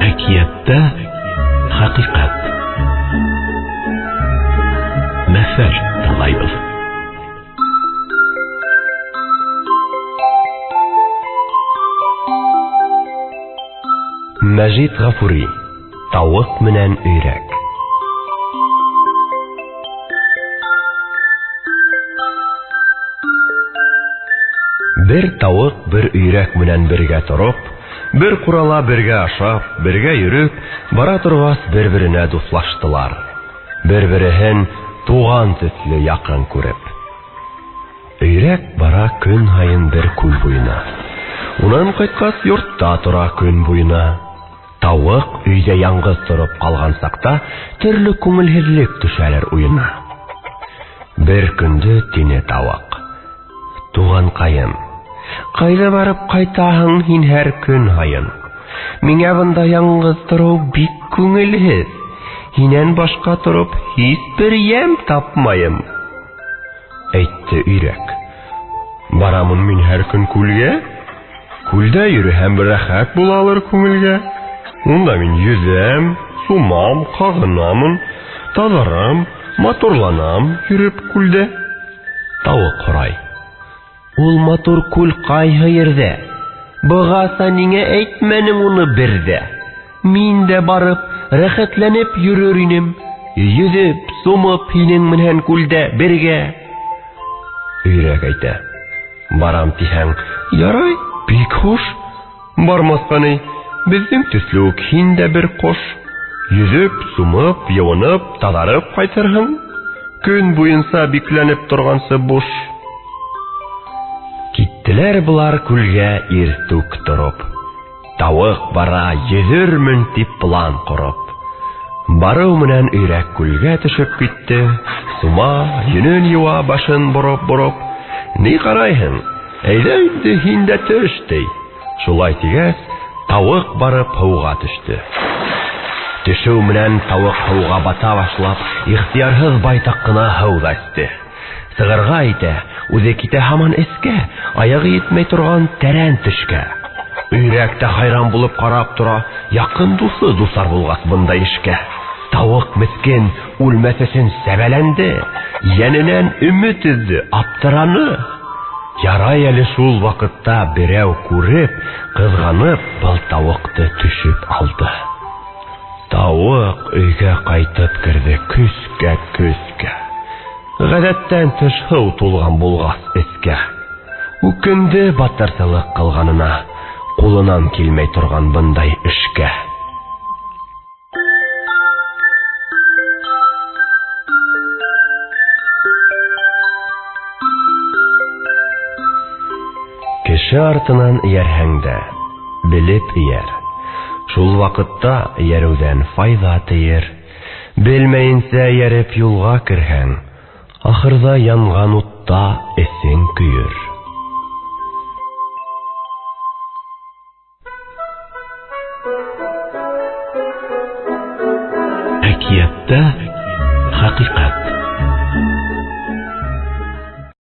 Әкиәттә хәҡиҡәт. Мәҫәл тыңлайбыҙ. Мәжит Ғафури. Тауыҡ менән өйрәк. Бер тауыҡ бер өйрәк менән бергә тороп, бер ҡурала бергә ашап, бергә йөрөп, бара торғас бер-беренә дуҫлаштылар. Бер-береһен туған төҫлө яҡын күреп. Өйрәк бара көн һайын бер күл буйына. Унан ҡайтҡас йортта тора көн буйына. Тауыҡ өйҙә яңғыҙ тороп ҡалған саҡта төрлө күңелһеҙлек төшәлер уйына. Бер көндө тине тауыҡ: "Туғанҡайым, ҡайҙа барып ҡайтаһың һин һәр көн һайын? Миңә бында яңғыҙ тороу бик күңелһеҙ. Һинән башҡа тороп һис бер йәм тапмайым." Әйтте өйрәк: "Барамын мин һәр көн күлгә. Күлдә йөрөһәм рәхәт булалыр күңелгә. Унда мин йөҙәм, сумам, ҡағынамын, таҙарам, матурланам йөрөп күлдә." Тауыҡ һорай: "Ул матур күл ҡайһы ерҙә? Бығаса ниңә әйтмәнең уны бер ҙә? Мин дә барып, рәхәтләнеп йөрөр инем, йөҙөп, сумып һинең менән күлдә бергә." Өйрәк әйтә: "Барам тиһәң, ярай, бик хуш. Бармаҫҡа ни, беҙҙең төҫлө үк һин дә бер ҡош. Йөҙөп, сумып, йыуынып, таҙарып ҡайтырһың. Көн буйынса бикләнеп торғансы буш." Киттеләр былар күлгә иртүк тороп. Тауыҡ бара йөҙөрмөн тип план ҡороп. Барыу менән өйрәк күлгә төшөп китте. Сума, йөнөн йыуа, башын бороп-бороп. "Ни ҡарайһың? Әйҙә инде һин дә төш", ти. Шулай тигәс, тауыҡ барып һыуға төштө. Төшөү менән тауыҡ һыуға бата башлап, ихтыярһыҙ байтаҡ ҡына һыу ҙа эсте. Сығырға итә, үҙе китә һаман эскә, аяғы етмәй торған тәрән төшкә. Өйрәк тә хайран булып ҡарап тора, яҡын дуҫы дусар булғас бындай эшкә. Тауыҡ меҫкен үлмәҫ өсөн сәбәләнде, йәненән өмөт өҙҙө, аптыраны. Ярай әле шул ваҡытта берәү күреп, ҡыҙғанып, был тауыҡты төшөп алды. Тауыҡ өйгә ҡайтып керҙе көскә-көскә. Ғәҙәттән тыш һыу тулған булғас эскә. Үкенде батырсылыҡ ҡылғанына, ҡулынан килмәй торған бындай эшкә. Кеше артынан эйәрһәң дә, белеп эйәр. Шул ваҡытта эйәреүҙән файҙа тейер. Белмәйенсә эйәреп юлға керһәң, ахырҙа янған утта эсең көйөр. Әкиәттә хәҡиҡәт.